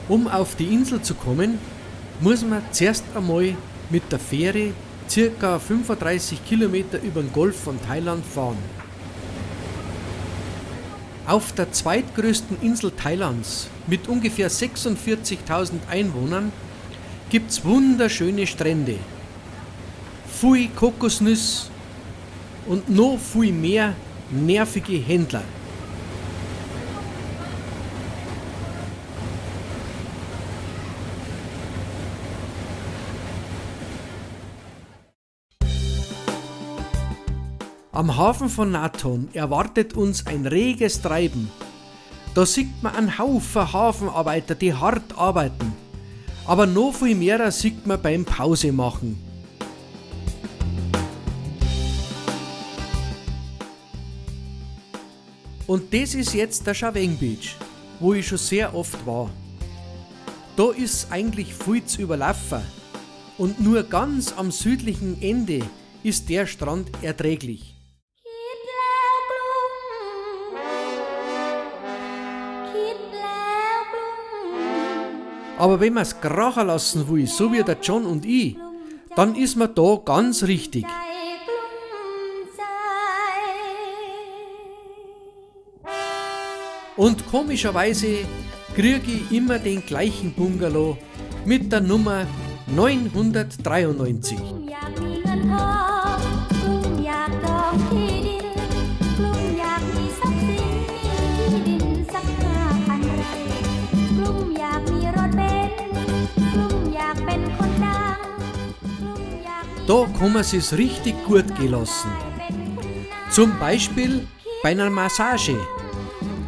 Um auf die Insel zu kommen, muss man zuerst einmal mit der Fähre circa 35 Kilometer über den Golf von Thailand fahren. Auf der zweitgrößten Insel Thailands mit ungefähr 46.000 Einwohnern gibt's wunderschöne Strände, viel Kokosnüsse und noch viel mehr nervige Händler. Am Hafen von Nathon erwartet uns ein reges Treiben. Da sieht man einen Haufen Hafenarbeiter, die hart arbeiten. Aber noch viel mehr sieht man beim Pause machen. Und das ist jetzt der Chaweng Beach, wo ich schon sehr oft war. Da ist eigentlich viel zu überlaufen und nur ganz am südlichen Ende ist der Strand erträglich. คิดแล้วกลุ้ม คิดแล้วกลุ้ม Aber wenn man's krachen lassen will, so wie der John und ich, dann ist man da ganz richtig. ใจกลุ้มใจ Und komischerweise kriege ich immer den gleichen Bungalow mit der Nummer 993. อยากมีเงินทองกลุ้มอยากจองที่ดิน กลุ้มอยากมีทรัพย์สินมีที่ดินสัก5,000ไร่กลุ้มอยากมีรถเบนซ์กลุ้มอยากเป็นคนดัง กลุ้มอยากมี Da kann man sich's richtig gut gehen lassen. เป็นคุณนาย Zum Beispiel bei einer Massage.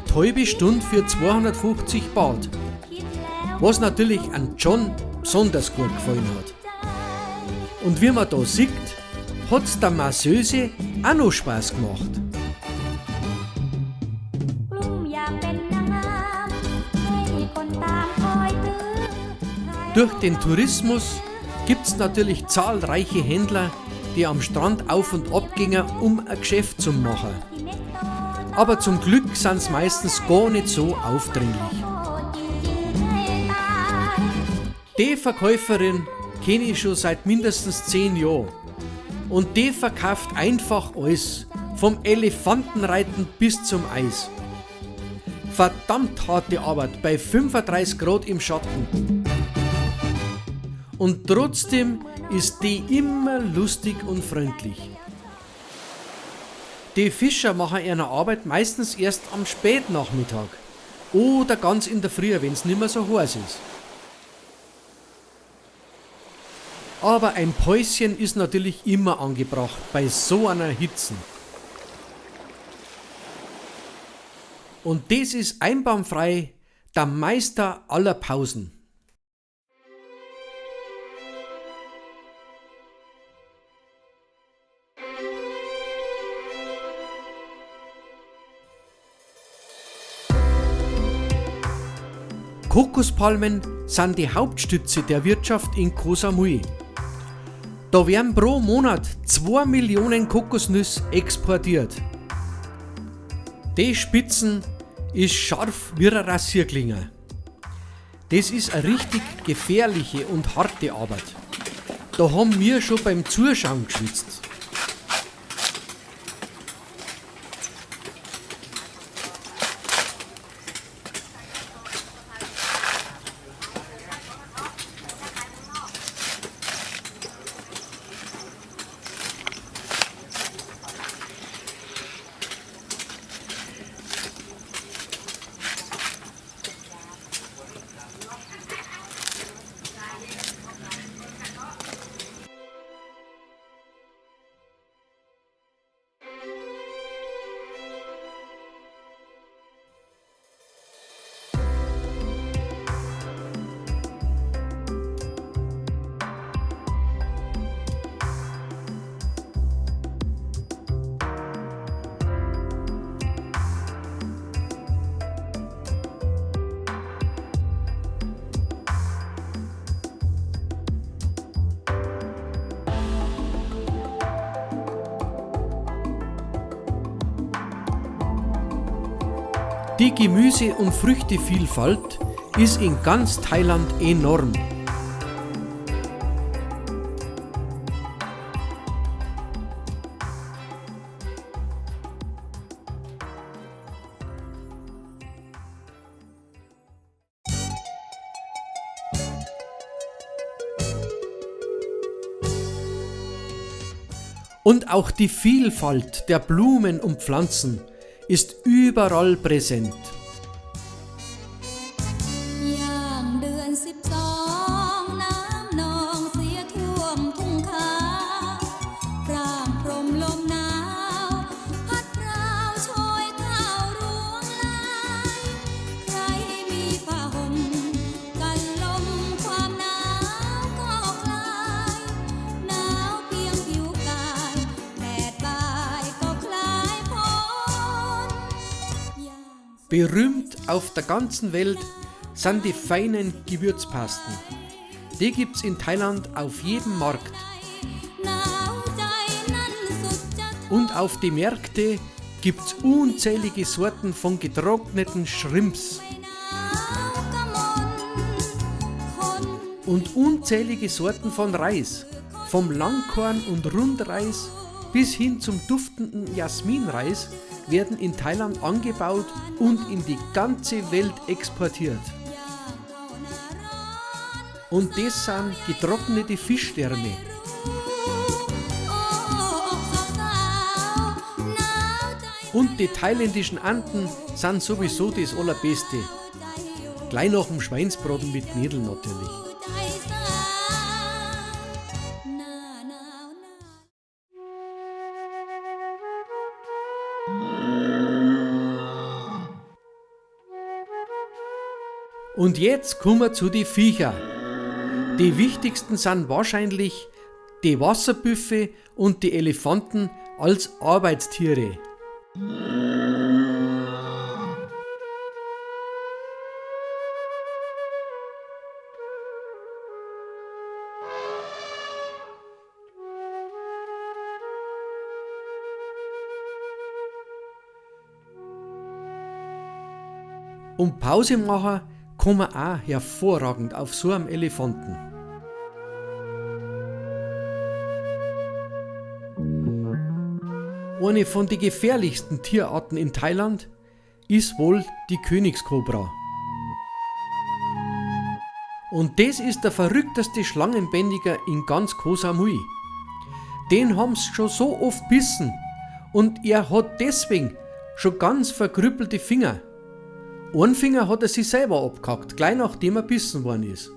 Die halbe Stunde für 250 Baht, คิดแล้ว was natürlich an John besonders gut gefallen hat. ใจ Und wie man da sieht, hat's der Masseuse auch noch Spaß gemacht. กลุ้มอยากเป็นนางงามให้คนตามคอยตื้อ Durch den Tourismus gibt's natürlich zahlreiche Händler, die am Strand auf und ab gingen, um ein Geschäft zu machen. ที่เม็ดโต Aber zum Glück sind's meistens gar nicht so aufdringlich. โตจริงๆให้ตาย Die Verkäuferin kenne ich schon seit mindestens 10 Jahren. Und die verkauft einfach alles, vom Elefantenreiten bis zum Eis. Verdammt harte Arbeit bei 35 Grad im Schatten. Und trotzdem ist die immer lustig und freundlich. Die Fischer machen ihre Arbeit meistens erst am Spätnachmittag oder ganz in der Früh, wenn's nimmer so heiß ist. Aber ein Päuschen ist natürlich immer angebracht bei so einer Hitze. Und das ist einwandfrei der Meister aller Pausen. Kokospalmen sind die Hauptstütze der Wirtschaft in Koh Samui. Da werden pro Monat 2 Millionen Kokosnüsse exportiert. Die Spitzen ist scharf wie eine Rasierklinge. Das ist eine richtig gefährliche und harte Arbeit. Da haben wir schon beim Zuschauen geschwitzt. Die Gemüse- und Früchtevielfalt ist in ganz Thailand enorm. Und auch die Vielfalt der Blumen und Pflanzen ist überall präsent. Berühmt auf der ganzen Welt sind die feinen Gewürzpasten. Die gibt's in Thailand auf jedem Markt. Und auf die Märkte gibt's unzählige Sorten von getrockneten Shrimps. Und unzählige Sorten von Reis, vom Langkorn- und Rundreis bis hin zum duftenden Jasminreis werden in Thailand angebaut und in die ganze Welt exportiert. Und das sind getrocknete Fischdärme. Und die thailändischen Anden sind sowieso das Allerbeste. Gleich nach dem Schweinsbraten mit Knödeln natürlich. Und jetzt kommen wir zu den Viecher. Die wichtigsten sind wahrscheinlich die Wasserbüffel und die Elefanten als Arbeitstiere. Und Pause machen kann man auch hervorragend auf so einem Elefanten. Eine von den gefährlichsten Tierarten in Thailand ist wohl die Königskobra. Und das ist der verrückteste Schlangenbändiger in ganz Koh Samui. Den haben's schon so oft bissen und er hat deswegen schon ganz verkrüppelte Finger. Einen Finger hat er sich selber abgehackt, gleich nachdem er bissen worden ist.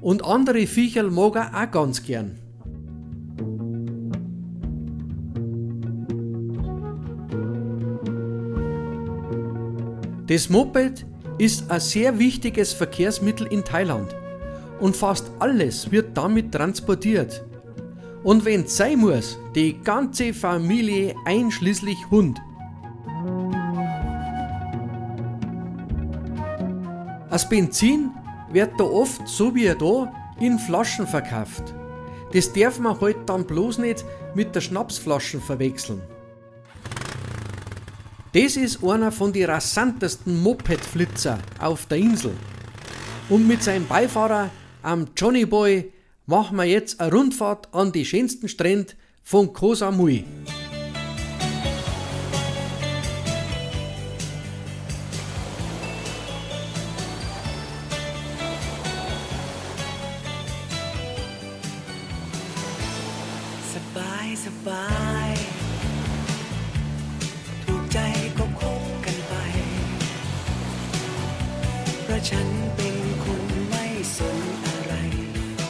Und andere Viecherl mag er auch ganz gern. Das Moped ist ein sehr wichtiges Verkehrsmittel in Thailand und fast alles wird damit transportiert. Und wenn's sein muss, die ganze Familie einschließlich Hund. Das Benzin wird da oft, so wie da, in Flaschen verkauft. Das darf man halt dann bloß nicht mit der Schnapsflaschen verwechseln. Das ist einer von den rasantesten Moped-Flitzer auf der Insel. Und mit seinem Beifahrer, am Johnny Boy, machen wir jetzt eine Rundfahrt an die schönsten Strände von Koh Samui. สบายสบาย ถูกใจก็คบกันไป เพราะฉันเป็นคนไม่สนอะไร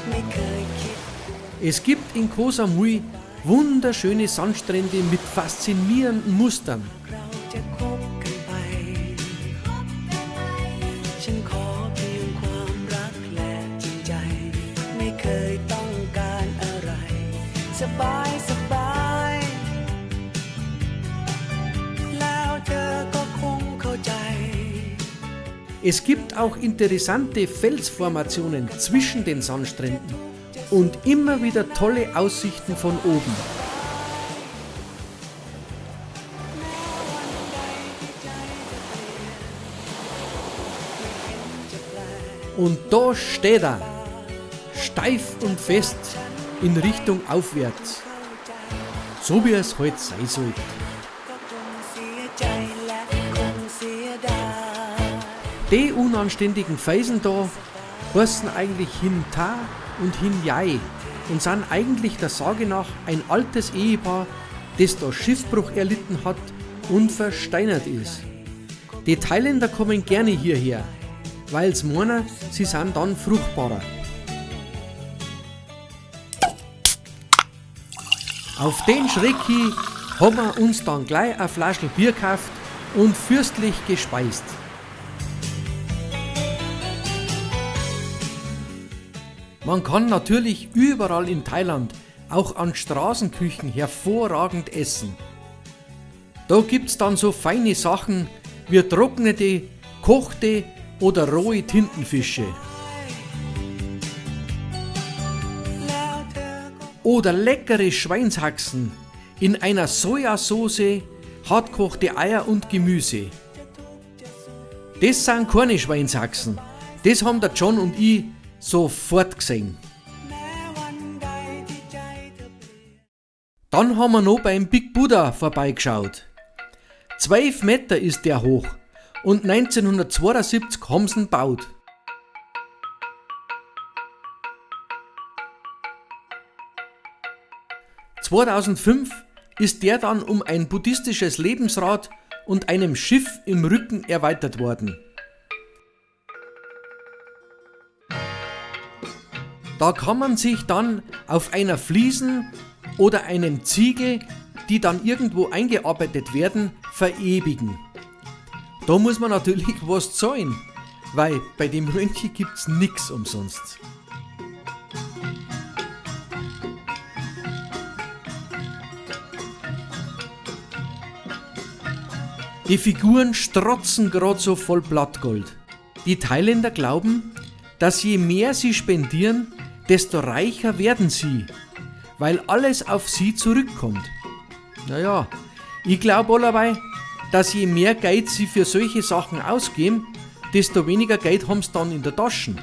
ไม่เคยคิด Es gibt in Koh Samui wunderschöne Sandstrände mit faszinierenden Mustern. เราจะคบกันไป ฉันขอเพียงความรักและจริงใจ ไม่เคยต้องการอะไร สบายสบาย Es gibt auch interessante Felsformationen zwischen den Sandstränden und immer wieder tolle Aussichten von oben. Und da steht er, steif und fest in Richtung aufwärts, so wie es halt sein sollte. ก็คงเสียใจและคงเสียดาย Die unanständigen Felsen da heißen eigentlich Hin Ta und Hin Yai und sind eigentlich der Sage nach ein altes Ehepaar, das da Schiffbruch erlitten hat und versteinert ist. Die Thailänder kommen gerne hierher, weil's meinen, sie sind dann fruchtbarer. Auf den Schreck hin haben wir uns dann gleich eine Flasche Bier gekauft und fürstlich gespeist. Man kann natürlich überall in Thailand, auch an Straßenküchen, hervorragend essen. Da gibt's dann so feine Sachen wie trocknete, kochte oder rohe Tintenfische. แล้วเธอก็ Oder leckere Schweinshaxen in einer Sojasauce, hartkochte Eier und Gemüse. Das sind keine Schweinshaxen. Das haben der John und ich sofort gesehen. แม้วันใดที่ใจเธอเปลี่ยน Dann haben wir noch beim Big Buddha vorbeigeschaut. 12 Meter ist der hoch und 1972 haben sie ihn gebaut. (2005) ist der dann um ein buddhistisches Lebensrad und einem Schiff im Rücken erweitert worden. Da kann man sich dann auf einer Fliesen oder einem Ziegel, die dann irgendwo eingearbeitet werden, verewigen. Da muss man natürlich was zahlen, weil bei dem Mönche gibt's nix umsonst. Die Figuren strotzen grad so voll Blattgold. Die Thailänder glauben, dass je mehr sie spendieren, desto reicher werden sie, weil alles auf sie zurückkommt. Naja, ich glaub allerweil, dass je mehr Geld sie für solche Sachen ausgeben, desto weniger Geld haben's dann in der Tasche.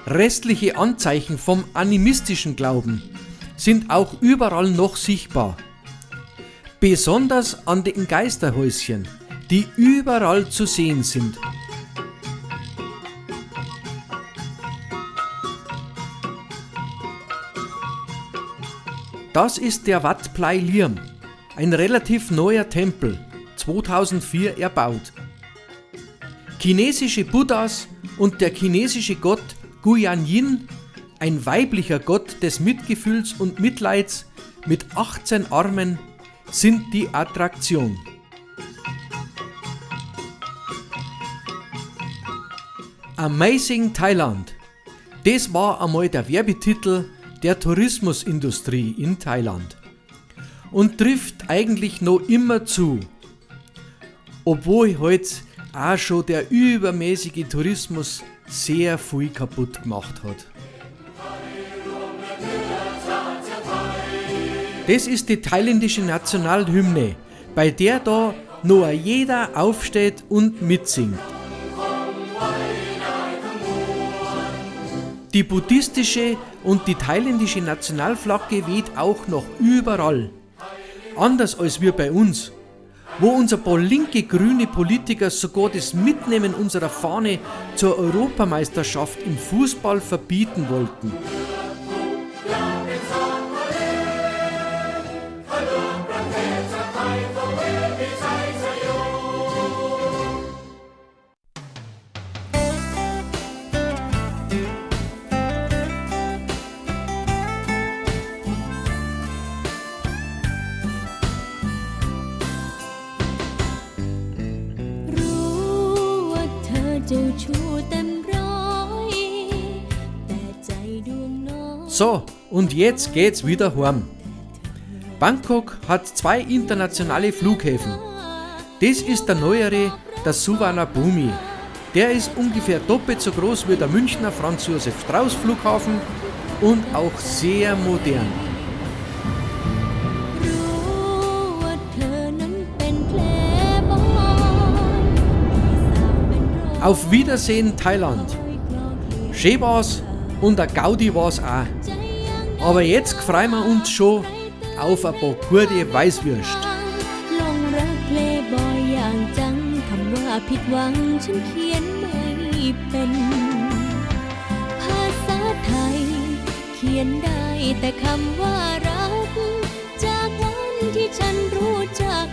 Restliche Anzeichen vom animistischen Glauben sind auch überall noch sichtbar. Besonders an den Geisterhäuschen, die überall zu sehen sind. Das ist der Wat Plai Liam, ein relativ neuer Tempel, 2004 erbaut. Chinesische Buddhas und der chinesische Gott Guan Yin, ein weiblicher Gott des Mitgefühls und Mitleids mit 18 Armen, sind die Attraktion. Amazing Thailand. Das war einmal der Werbetitel der Tourismusindustrie in Thailand. Und trifft eigentlich noch immer zu. Obwohl halt auch schon der übermäßige Tourismus sehr viel kaputt gemacht hat. Das ist die thailändische Nationalhymne, bei der da noch jeder aufsteht und mitsingt. Die buddhistische und die thailändische Nationalflagge weht auch noch überall. Anders als wir bei uns, wo unser paar linke grüne Politiker sogar das Mitnehmen unserer Fahne zur Europameisterschaft im Fußball verbieten wollten. รู้ว่าเธอเจ้าชู้เต็มร้อยแต่ใจดวงน้อย So, und jetzt geht's wieder heim. Bangkok hat 2 internationale Flughäfen. Das ist der neuere, der Suvarnabhumi. Der ist ungefähr doppelt so groß wie der Münchner Franz Josef Strauß Flughafen und auch sehr modern. รู้ว่าเธอนั้นเป็นเพลย์บอยมีสาวเป็นร้อย Auf Wiedersehen, Thailand. Schön war's und a Gaudi war's auch. ใจยัง Aber jetzt freuen wir uns schon auf ein paar gute Weißwürst. หลงรักเพลย์บอยอย่างจังคำว่าผิดหวังฉันเขียนไม่เป็น ภาษาไทย เขียนได้แต่คำว่ารัก จากวันที่ฉันรู้จัก